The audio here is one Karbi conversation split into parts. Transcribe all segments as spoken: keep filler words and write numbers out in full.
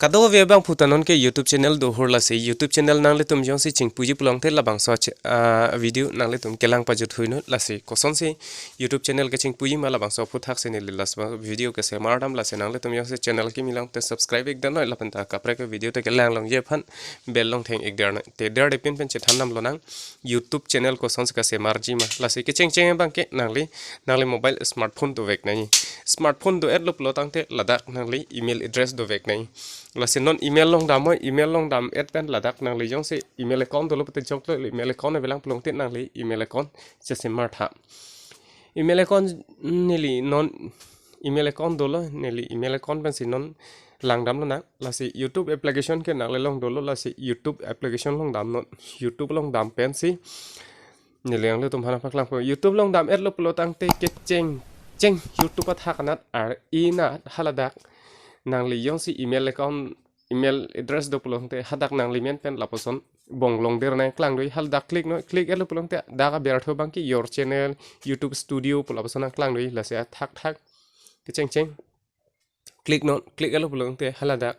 Kadokave abangphu ta nonke YouTube channel do hur lasi YouTube channel nanglitum jongsi chingpuji pulote labangso ch-, ah, video nanglitum kelang pajut huinut lasi kosonsi YouTube channel kechingpuji ma labangso aphuthak si neli laso video kesemar dam lasi nanglitum jongsi channel kimi longte subscribe ik dam noi lapen ta kaprek video ta kelang longji aphan bell along theng ik der noi. Te der de pin pen chethan dam lonang YouTube channel kosonsi kesemarji ma lasi kechengcheng abangke nangli, nangli mobile smartphone dovek nangji. Smartphone do-etlo pulotangte ladak nangli email address dovek nangji. Lasi non email along dam noi, email along dam-et pen ladak nangli jongsi email account dolo pute joklo email account avelang pulote nangli email account chesemar tha. Email account neli non email account dolo, neli email account pensi non lang dam lonang. Lasi YouTube application ke nangli along dolo lasi YouTube application along dam non. YouTube along dam pensi neli nanglitum aphan paklangpo. YouTube along dam-etlo pulotangte kechengcheng YouTube athak anat ar-i nat haladak nangli jongsi email account, email address do pulotangte hadak nangli men pen lapuson bonglong der nangklang doi, haladak click noi, click-etlo pulotangte dak abirtho abangke your channel, YouTube Studio pu lapuson nangklang doi lasi athak thak kechengcheng click non, click-etlo pulotangte haladak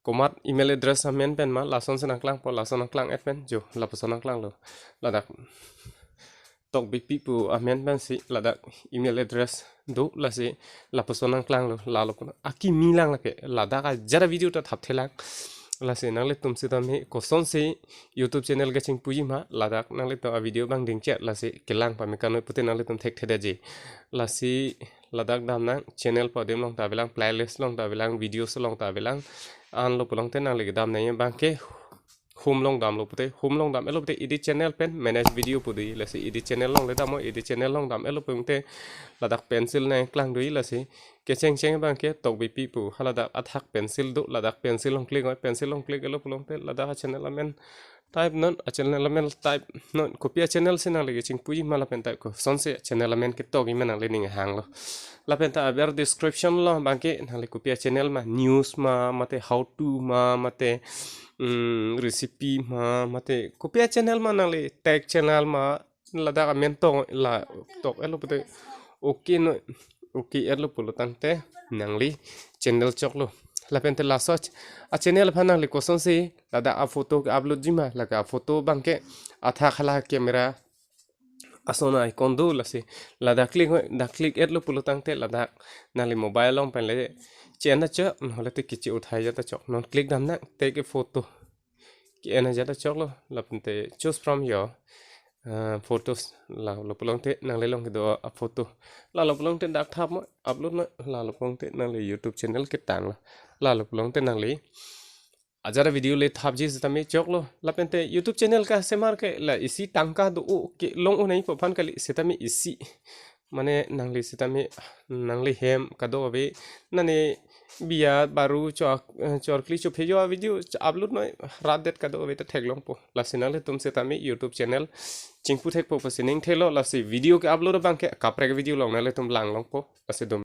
komat email address amen pen ma lasonsi nangklangpo, lason nangklang-et pen jo lapuson nangklanglo. Ladak Tokbipi pu amen pensi ladak email address do lasi lapuson nangklanglo, lalo puna akimi lang lake ladak ajat avideo ta thapthelang. Lasi nanglitum sitame kosonsi YouTube channel kechingpuji ma ladak nanglitum avideo abang dingchet lasi kelang pame kanoi pute nanglitum thekthedeji. Lasi ladak damnang channel pu adim along ta avelang, playlist along ta avelang, videos along ta avelang. Anlo pulotangte nangli kedam nangji abangke home along damlo pute, home along dam-etlo pute edit channel pen manage video pu doi lasi edit channel along le dam noi, edit channel along dam-etlo pulotangte ladak pencil nangklang doi lasi kechengcheng abangke Tokbipi pu haladak athak pencil do, ladak pencil along click noi, pencil along click-etlo pulotangte ladak achannel amen type non, achannel amen type non, kopi achannel si nangli kechingpuji ma lapen type kosonsi channel amen ketokji ma nangli ning hanglo. Lapen ta aber description along abangke nangli kopi achannel ma, news ma, mate how to ma, mate, mm, recipe ma, mate kopi achannel ma nangli tech channel ma, ladak amen tok la tok-etlo pute okay noi, okay-etlo pulotangte nangli channel choklo. Lapen te laso ch-, achannel aphan nangli kosonsi ladak aphoto ke-uploadji ma, lake aphoto abangke athak hala camera ason icon do lasi ladak click noi, dak click-etlo pulotangte ladak nangli mobile along pen le che-en ta chok, nahole te keche uthai ajat ta chok. Non click damnang, take a photo. Ke-en ajat ta choklo, lapen te choose from your, uh, photos. Lalo pulotangte nangli along kedo aphoto. Lalo pulotangte dak thap noi, upload noi, lalo pulotangte nangli YouTube channel ketanglo. Lalo pulotangte nangli ajat avideo le thapji sitame choklo. Lapen te YouTube channel kesemar ke la isi tangka do-o kelong-o nangji pu aphan kali sitame isi. Mane nangli sitame nangli hem kadokave nane biya baru chok, eh, chorkli chophejo avideo ch-, upload noi, rat det kadokave ta theklongpo. Lasi nanglitum sitame YouTube channel chingpu thekpo pusi ning thelo lasi video ke-upload abangke kaprek video along nanglitum langlongpo. Lasi dum